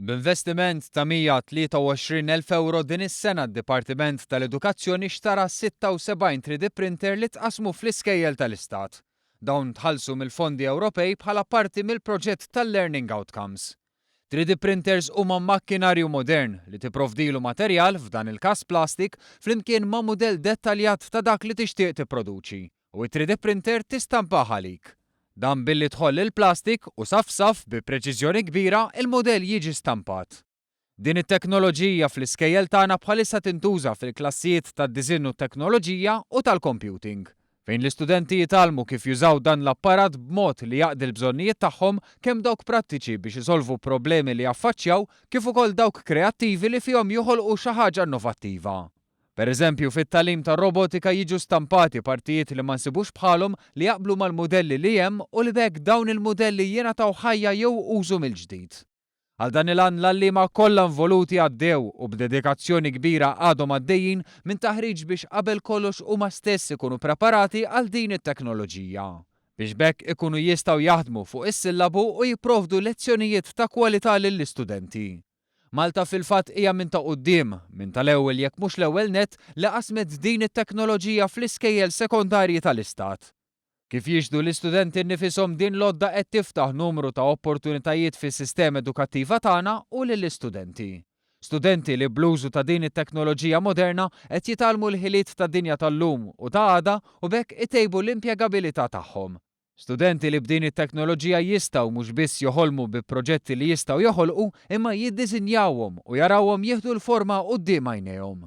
B'investiment ta' 123,000 ewro din is-sena d-Dipartiment tal-Edukazzjoni xtara 76 3D printer li tqassmu fl-iskejjel tal-Istat. Dawn tħallsu mill-fondi Ewropej bħala parti mill-proġett tal-Learning Outcomes. 3D printers huma makkinarju modern li tipprovdilu materjal, f'dan il-każ plastik, flimkien ma' mudell dettaljat ta' dak li tixtieq tipproduċi, u t-3D printer tistampah għalik. Dan billi tħoll il-plastik u saff saff bi preċiżjoni kbira il-mudell jiġi stampat. Din it-teknoloġija fl-iskejjel tagħna bħalissa tintuża fil-klassijiet tad-diżinn u t-teknoloġija u tal-computing, fejn l-istudenti jitgħallmu kif jużaw dan l-apparat b'mod li jaqdi l-bżonnijiet tagħhom kemm dawk prattiċi biex isolvu problemi li jaffaċċjaw kif ukoll dawk kreattivi li fihom joħolqu xi ħaġa innovattiva. Pereżempju, fit-tagħlim tar-robotika jiġu stampati partijiet li ma nsibux bħalhom li jaqblu mal-mudelli li hemm u li b'hekk dawn il-mudelli jingħataw ħajja jew użu mill-ġdid. Għal dan il-għan l-għalliema kollha involuti għaddew u b'dedikazzjoni kbira għadhom għaddejjin minn taħriġ biex qabel kollox huma stess ikunu preparati għal din it-teknoloġija. Biex b'hekk ikunu jistgħu jaħdmu fuq is-sillabu u jipprovdu lezzjonijiet ta' kwalità lill-istudenti. Malta fil-fatt hija minn ta' quddiem, minn tal-ewwel jekk mhux l-ewwel nett li qasmet din it-teknoloġija fl-iskejjel sekondarji tal-Istat. Kif jixhdu l-istudenti nnifishom din l-għodda qed tiftaħ numru ta' opportunitajiet fis-sistema edukattiva tagħna u lill-istudenti. Studenti li bl-użu ta' din it-teknoloġija moderna qed jitgħallmu l-ħiliet tad-dinja tal-lum u ta' għada u b'hekk itejbu l-impjegabilità tagħhom. Studenti li b'din it-teknoloġija jistgħu mhux biss joħolmu bi proġetti li jistgħu joħolqu imma jiddisinjawhom u jarawhom jieħdu l-forma quddiem għajnejhom.